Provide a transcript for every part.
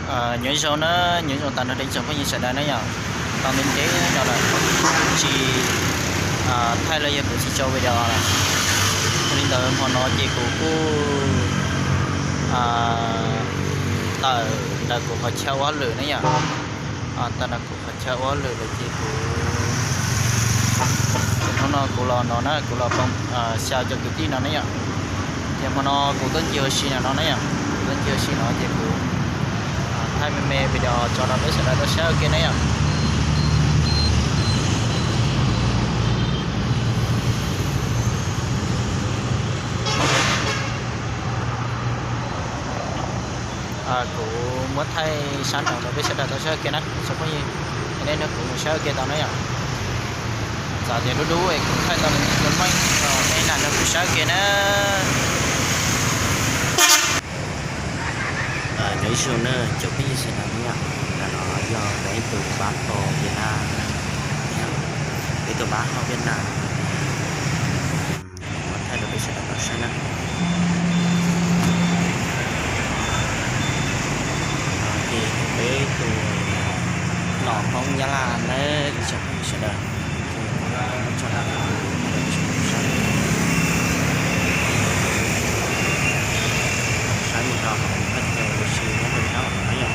Nyob zoo na, nyob zoo tag nrho rau ib tsoom phooj ywg sawv daws na yom. Tau ntev ntev no lawm tsis thaij los yog kuv tsis tso video lawm. Yog li ntawd hmo no ces kuv kuj tawm ntawm kuv qhov chaw ua hauj lwm na yom. Tawm ntawm kuv qhov chaw ua hauj lwm lawm ces kuv, hnub no kuv los no na, kuv los poob xyaw cov kwv tij no na yom. Ces hmo no kuv tuaj ncig ua si no no na yom, kuv tuaj ncig ua si no ces kuv thaij me me video tso rau peb sawv daws tau saib ua ke na yom. Kuv muab thaij sab no rau peb sawv daws tau saib ua ke na tsoom phooj ywg, nej nrog kuv mus saib ua ke tau na yom. Txawm tias dub dub es kuv thaij tau meej, nej nrog kuv saib ua ke na. Nyob zoo na cov phooj ywg sawv daws na yom, ntawm no yog peb tus pab hauv Vietnam, peb tus pab hauv Vietnam. Kuv muab thaij rau peb sawv daws tau saib na. Ces peb tus nom Hmoob Nyab Laj na, ib tsoom phooj ywg sawv daws. Saib mus rau hauv qhov chaw ua si nyob rau no na yom.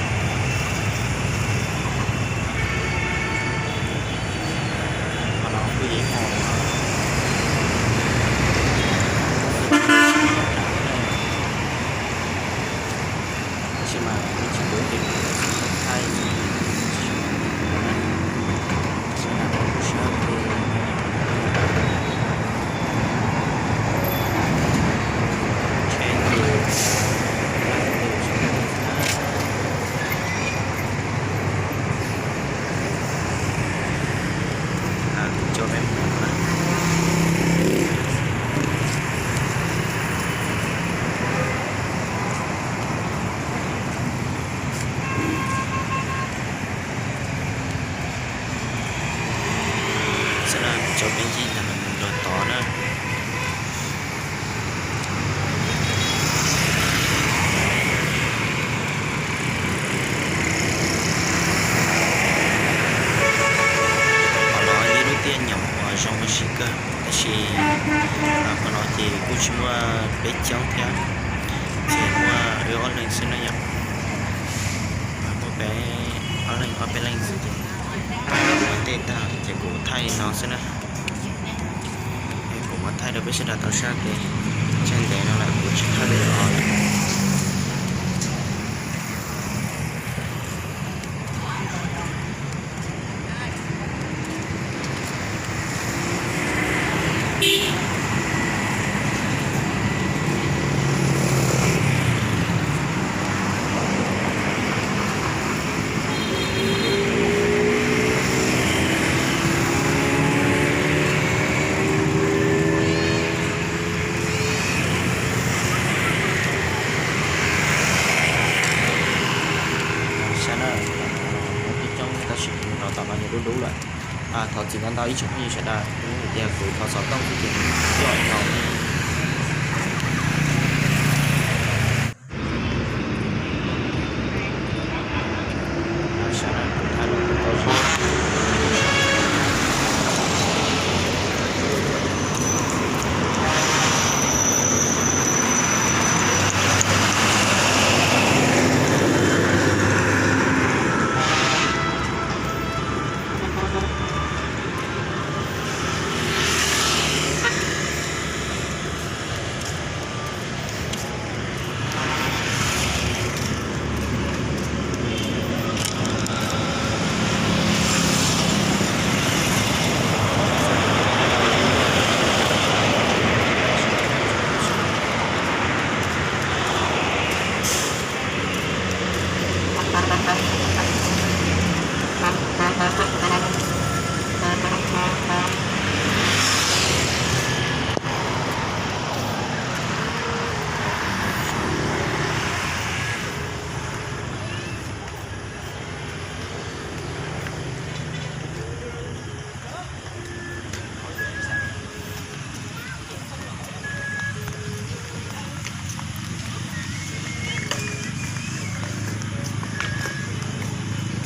Qhov no kuj yog ib qho tab sis mas kuv tsis pub tias kuv thaij no na, sawv daws nrog kuv saib ua ke. Tsheb ces lawv tus sawv daws xwb na. Kuv coj peb mus na. Xwb na, kuv coj peb ncig ntawm no mus rau tod na. Qhov no yog lub tiaj nyom uas zoo ua si kawg, tab sis qhov no ces kuj tsis muaj peb coob thiab, ces muaj wb ob leeg xwb na yom. Muaj peb ob leeg, ob peb leeg xwb ces ua ntej tag ces kuv thaij li no xwb na. Kuv muab thaij rau peb sawv daws tau saib ua ke, tsheej ntev no lawm kuv tsis thaij video lawm. Saib na, muaj coob coob tab sis kuv mus rau tom no yog dub dub lawm. Thov txim ntau ntau ib tsoom phooj ywg sawv daws, kuv tias kuv thov xov tooj xwb ces coj tau.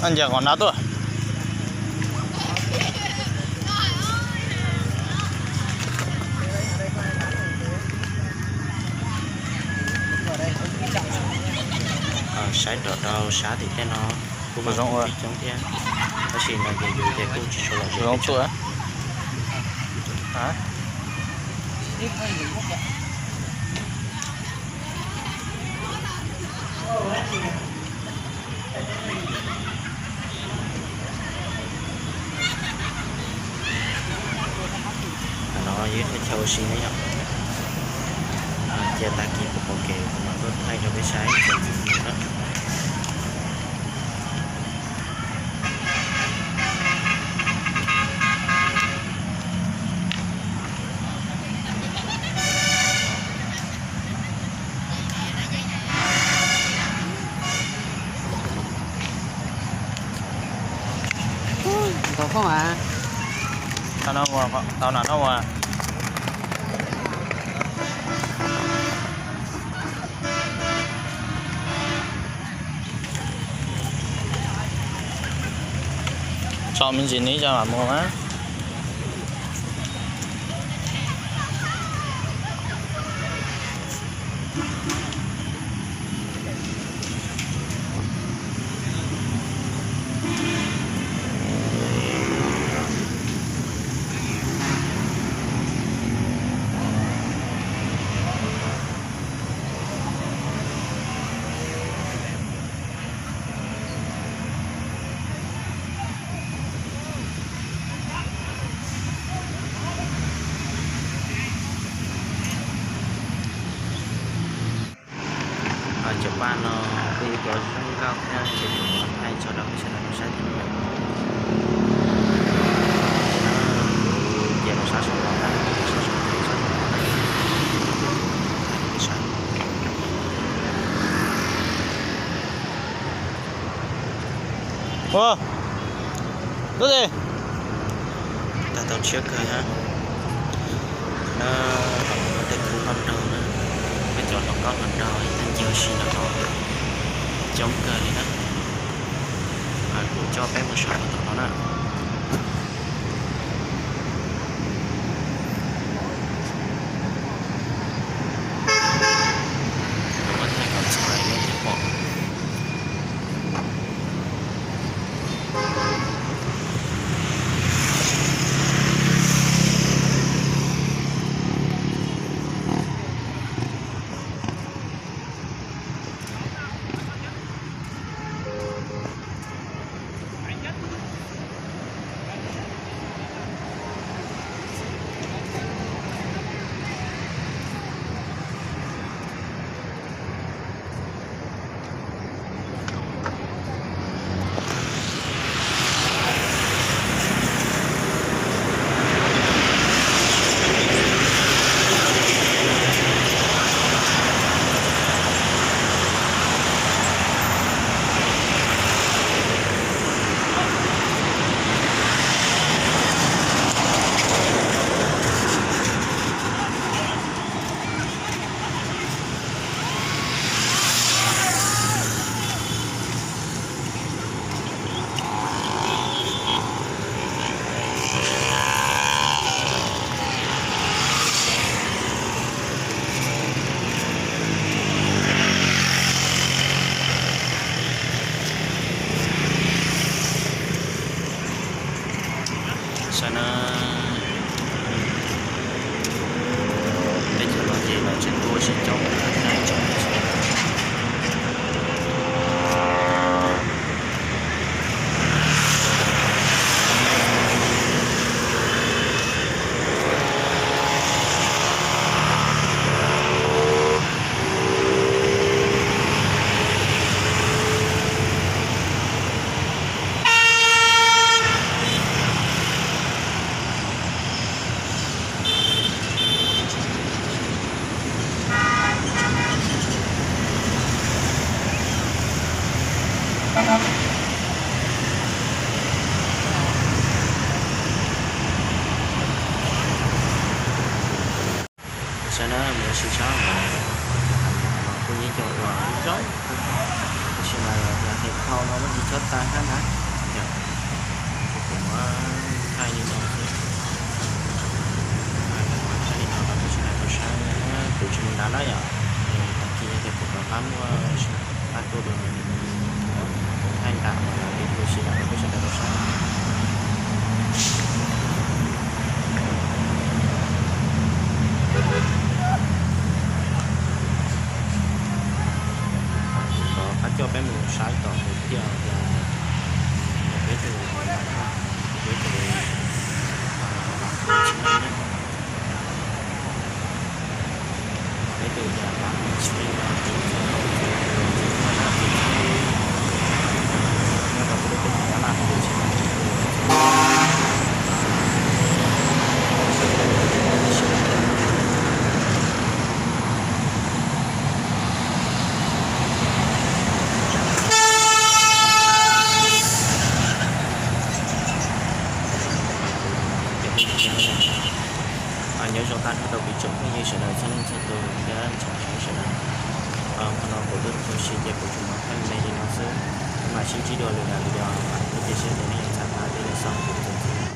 Nce qhov nrad tuaj. Saib rov rau sab tim tej no kuj zoo ua coob thiab, tab sis no ces yus ces kuj tsis tshua los zoo tuaj. No yog thaj chaw ua si ne yom. Cia tag kis kuv pom kev kuv mam tuaj thaij rau peb saib txuas ntxiv mus na. Tau no, tau no no. Tso me ntsis nib tso mam mus na. Cov paj no kuj yuav cov zoo nkauj thiab ces kuv muab thaij tso rau peb sawv daws tau saib thiab na. Ces los sab saum no na, sab saum no, sab saum no na. Ua, tub ti, tag tau tshiab kawg na. Tej khub hluas nraug na, peb cov hluas nkauj hluas nraug ib tag nce ua si ntawm no coob kawg li na. Kuv coj peb mus saib tom no na. Kuv muab thaij kom txhua nej thiaj pom. Saib na, teb chaws no ces lawv tseem tuaj sib coob na. Saib na, mus sib sab no, kuj yog cov uas zoo, tab sis mas yog tias Thaum no lub tsis chob tag hab na, yog kuv muab thaij li no xwb, thaij li no los peb sawv daws tau saib, kuv tsis mus nrad na yom, tag kis yog tias kuv rov qab muaj qab tuaj dua, kuv thaij nram uas lawv video si los rau peb sawv daws tau saib. Kuv rov qab coj peb mus saib tom ntej thiab os, peb tus, peb tus, peb tus yam lam tsis li no, nyob rau peb lub teb chaws Nyab Laj no ces tsis Nyob zoo tag nrho rau ib tsoom phooj ywg sawv daws txhua leej txhua tus thiab tsoom saib sawv daws. Qhov no kuv tuaj ua si ces kuv tsuas muab thaij me me li no xwb, mam sib ntsib dua lwm daim video, ib pliag seb tus nej yuav txhawb nqa thiab yuav xav kuv tus